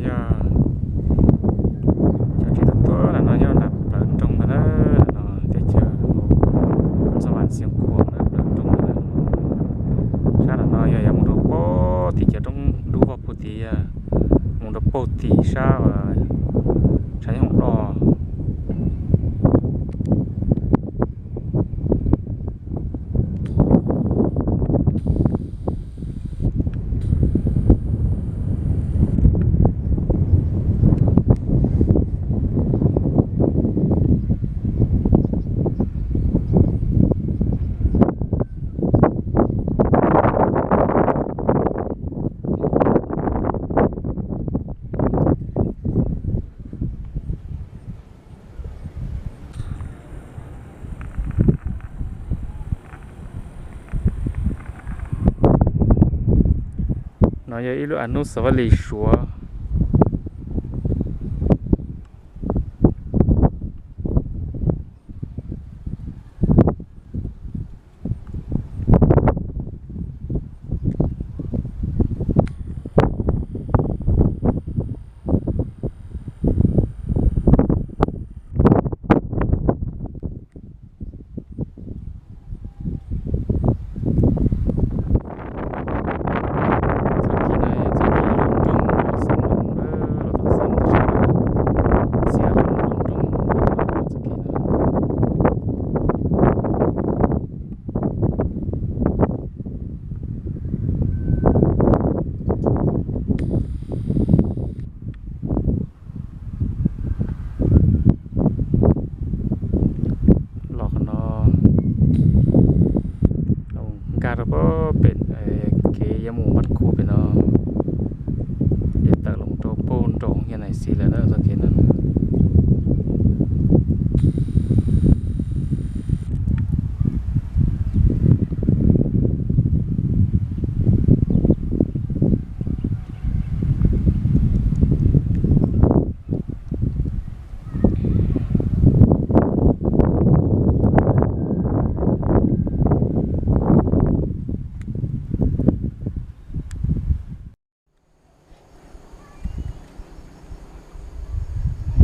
Yog cov tsev tuaj tuaj ntawm no yog nram plawv nroog ntag na, ntawm no teb chaws Koob Xab Vas Xiav Khuam ntawm plawv nroog ntawd. Sab ntawm no yog yuav mus rau pem tim cov roob dub vog puag tid, mus rau pem tim sab tshav nyooj loj. No yog ib lub a nub xov vaj lis Suav. Los qhov no nkag rau pem kev yuav mus Npab Khu pem no, yuav tawm los rau pem nroog Hiab Nais Xis lawm na txoj kev no.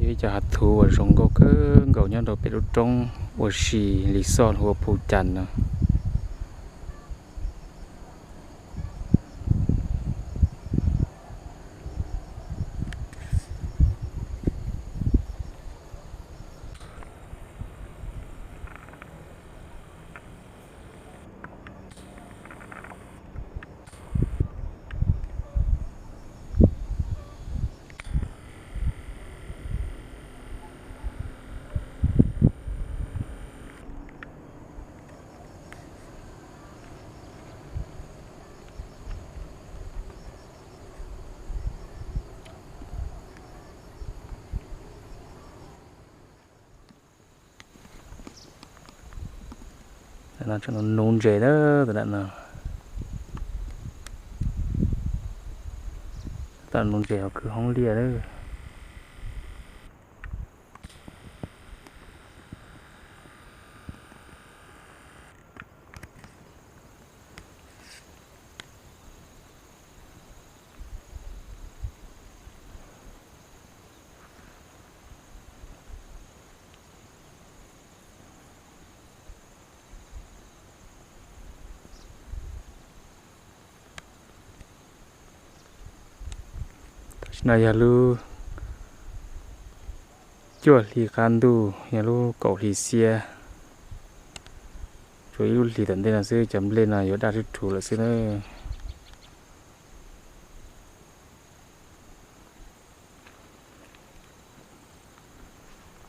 Yog ib co hav thuv uas zoo nkauj kawg nkaus nyob rau pem lub roob ua si Lis Xoj hu ua Phu Cas no. Nuv ntses na, tam nuv ntses hauv kwj hoob liaj lawm. Tam sim no yog lub cuaj hli qab ntuj, yog lub kaum hli xiab. Tsuas ib lub hlis tom ntej no xwb cov nplej no yuav daj ruj ruv lawm xwb na.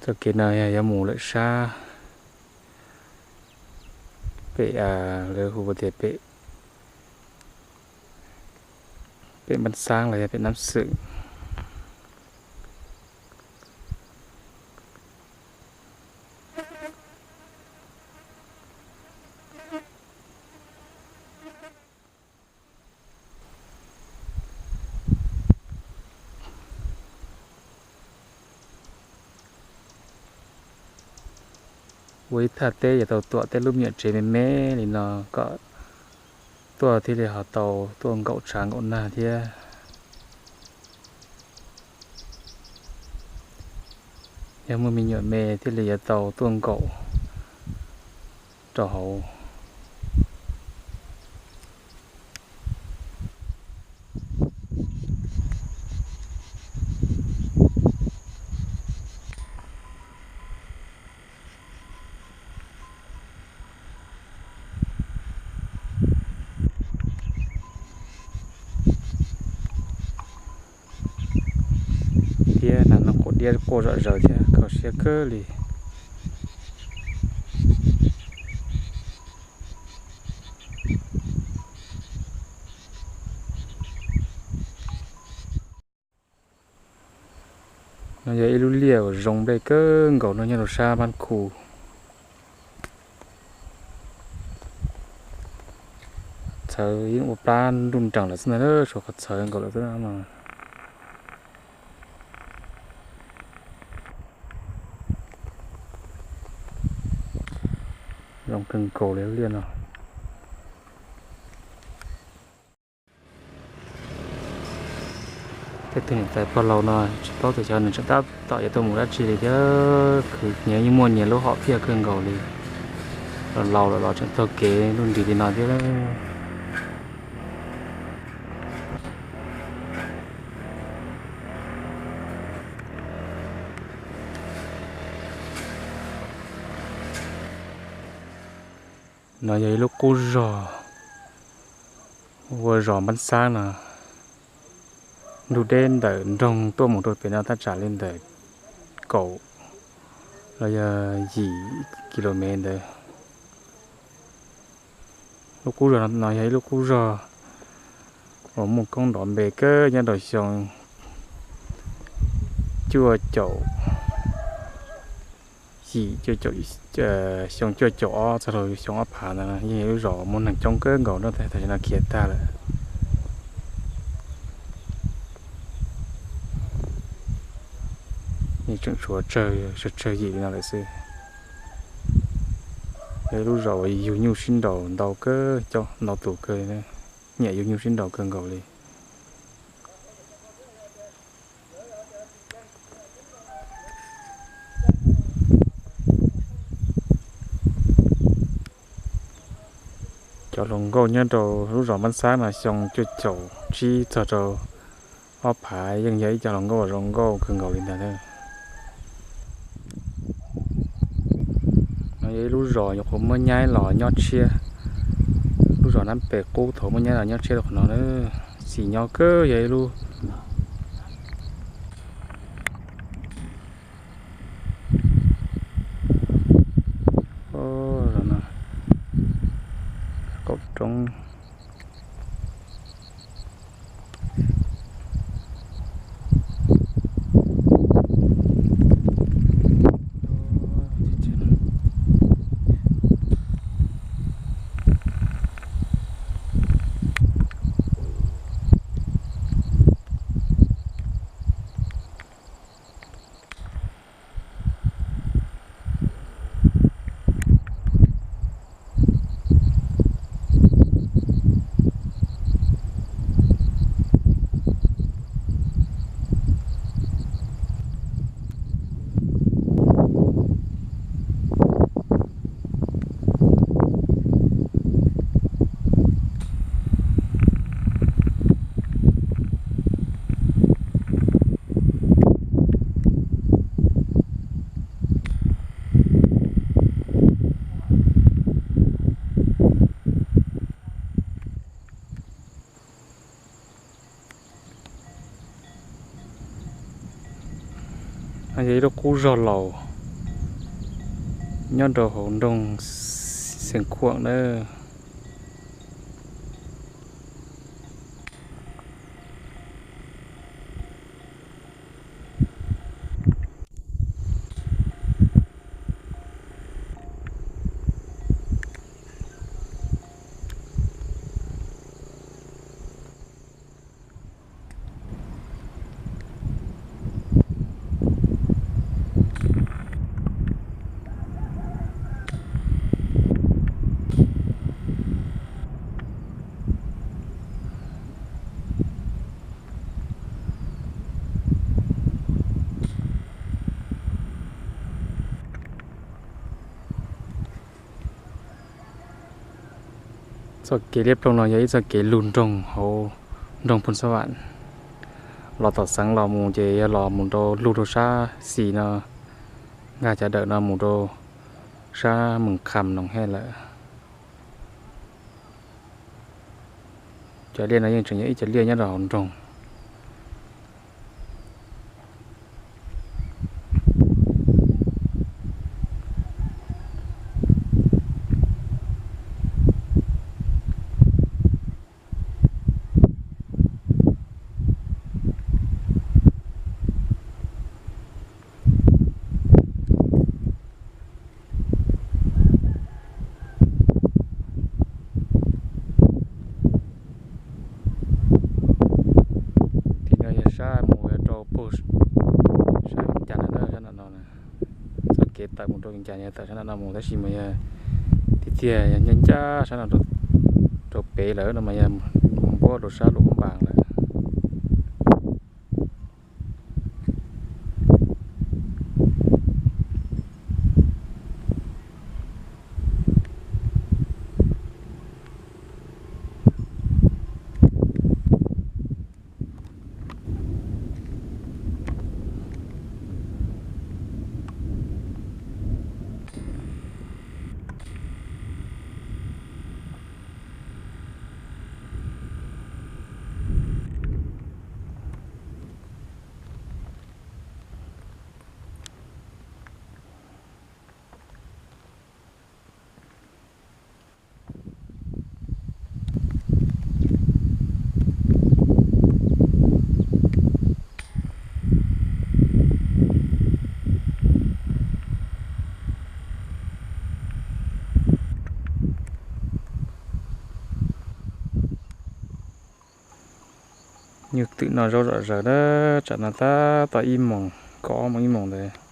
Txoj kev no yog yuav mus lawm sab pem, lawv hu tias pem Npab Xaab los yog pem Nab Xwm. Ua ib thaj teb yuav tau tuam tej lub me nyuam tsev me me li no kom tuaj thiaj li ho tau tuaj nkaum tshav nkaum nag thiab. Yog muaj me nyuam me thiaj li yuav tau tuaj nkaum rau hauv. Diab, nag no quaj diab quaj zom zaws thiab kho siab kawg li. No yog ib lub liaj uas zoo nplej kawg nkaus no nyob rau sab Pab Khu. Txhawv yeej ua plab nruj nrees lawm xwb ntag, tshuav qhov txhawv nkaus lawm xwb no. Zoo kawg nkaus li lub liaj no. Tej tug niam tais pog laus no tsis paub tias xyov nws tseem tab tom yuav tuaj mus dab tsi li thiab, khwv nyias yeej muaj nyias lub hom phiaj kawg nkaus li. Laus laus lawm los tseem taug kev luj nrig li no thiab. No yog ib lub qub zos ua zos Npab Xab no. Ntug deb ntawm nroog tuaj mus rau pem no thaj tsam li ntawm kaum los yog yim kilomev ntawd. Lub qub zos no yog ib lub qub zos uas muaj koob nrov npe kawg nyob rau xyoo cuaj caum yim, xyoo cuaj caum ob txog rau xyoo ob phav ntawd yeej yog lub zos muaj neeg coob kawg nkaus no, tam sim no khiav tag lawm. Yeej tseem tshuav tsawg tsawg yim li no lawm xwb. Yog ib lub zos uas yug nyuj sib nraus ntau kawg, coob ntau tus kawg, nyiam yug nyuj sib nraus kawg nkaus li. Cov hluas nkauj nyob rau lub zos Npab Xab no xyoo cuaj caum tsib txog rau ob phav yeej yog ib co hluas nkauj zoo nkauj kawg nkaus li ntag. No yog ib lub zos nyuam qhuav muab nyaib los nyob tshiab. Lub zos Nab Pes Qub thaum muab nyaib los nyob tshiab rau qhov no na. Xim nyob kawg, yog ib lub Qaum roob. No yog ib lub qub zos laus nyob rau hauv nroog Xeev Khuam na. Txoj kev liab ploog no yog ib txoj kev lug nroog hauv nroog Phoos Xab Vam. Los tom Xeev los mus ces yog los mus rau lug rau sab xis no, nkag cov dawm no mus rau sab Moos Kham Noos Hej lawm. Cov liaj no yeej tseem yog ib cov liaj nyob rau hauv nroog. Tim no yog sab mus rau puag sab Vias Cas no, sab nram no. Txoj kev tawm mus rau Vias Cas yog tawm sab nram no mus, tab sis mas yog tiag tiag yog ncaj ncaj sab no rau pem lawm no mas yog mus npuab rau sab Luam Phab Npas lawm. Nyuj twm no zaub zom zaws na, tsam no tab tom ib moos, kaum ob moos ib moos ntawd.